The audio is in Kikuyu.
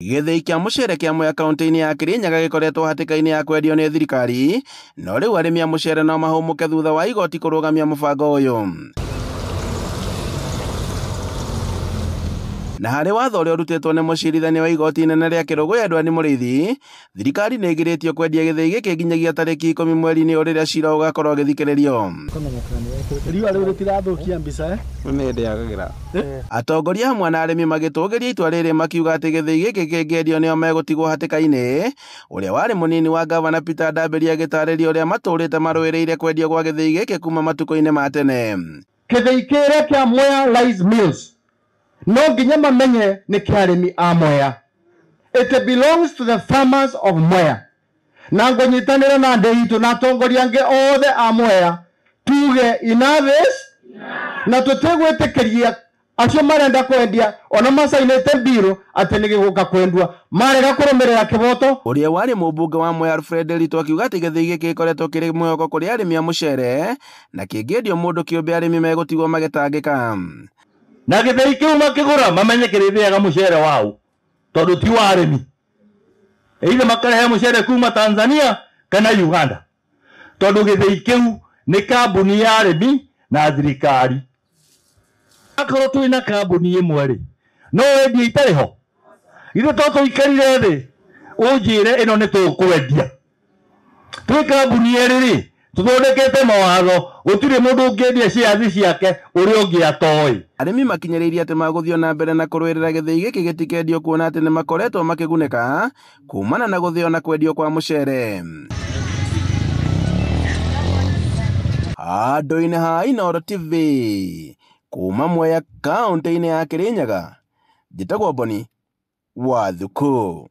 Gĩthĩi kĩa mũcere kĩa Mwea kaunti-inĩ ya Kirinyaga gĩkoretwo hatĩka-inĩ ya kwendio nĩ thirikari, no rĩu arĩmi a mũcere no mahũmũke thutha wa igoti kũrũgamia mũbango ũyũ. Na harĩ watho ũrĩa ũrutĩtwo nĩ mũcirithania wa igoti inene rĩa Kĩrũgũya Edward Mũrĩithi, thirikari nĩ ĩgirĩtio kwendia gĩthĩi gĩkĩ nginyagia tarĩki 10 mweri-inĩ ũyũ rĩrĩa cira ũgakorwo ũgĩthikĩrĩrio. Riũa rĩu rĩtirathũkia mbica eh? Nĩ ndĩagagĩra. Atongoria hamwe na arĩmi magĩtũgĩria itua rĩrĩ makiuga atĩ gĩthĩi gĩkĩ kĩngĩendio nĩo megũtigwo hatĩka-inĩ. Ũrĩa warĩ mũnini wa gavana Peter Ndambĩri agĩtarĩria ũrĩa matũrĩte marũĩrĩire kwendio gwa gĩthĩi gĩkĩ kuma matukũ-inĩ ma tene. Gĩthĩi kĩrĩa kĩa Mwea Rice Mills no nginya mamenye nĩ kĩa arĩmi a Mwea. It belongs to the farmers of Mwea. Na ngũnyitanĩra na ndĩ itũ na atongoria angĩ othe a Mwea tuge enough is na tũtigwĩtĩkĩria acio marenda kwendia ona macainĩte mbirũ atĩ nĩ gĩgũka kwendua marega kũrũmĩrĩra kĩboto. Ũrĩa warĩ mũmbunge wa Mwea Alfred Ruto akiuga atĩ gĩthĩi gĩkĩ gĩkoretwo kĩrĩ mwĩhoko kũrĩ arĩmi a mũcere na kĩngĩendio mũndũ kĩũmbe arĩmi megũtigwo magĩtangĩka. Na gĩthĩi kĩu makĩgũra mamenye kĩrĩthĩaga mũcere wao tondũ ti wa arĩmi, either makarehe mũcere kuma Tanzania kana Uganda, tondũ gĩthĩi kĩu nĩ kambuni ya arĩmi na thirikari. Akorwo twĩna kambuni ĩmwe rĩ, no wendie itarĩ ho? Ithuĩ to tũikarire thĩ ũnjĩre ĩno nĩ tũkwendia. Twĩ kambuni erĩ rĩ, tũthondekete mawatho gũtirĩ mũndũ ũngĩendia shares ciake ũrĩa ũngĩ atoĩ. Arĩmi makinyĩrĩirie atĩ magũthiĩ na mbere na kũrũĩrĩra gĩthĩi gĩkĩ gĩtikendio kuona atĩ nĩ makoretwo makĩgunĩka kumana na gũthĩo na kwendio kwa mũcere. Handũ-inĩ ha Inooro TV kuma Mwea kaunti-inĩ ya Kirinyaga, njĩtagwo Boni wa Thuku.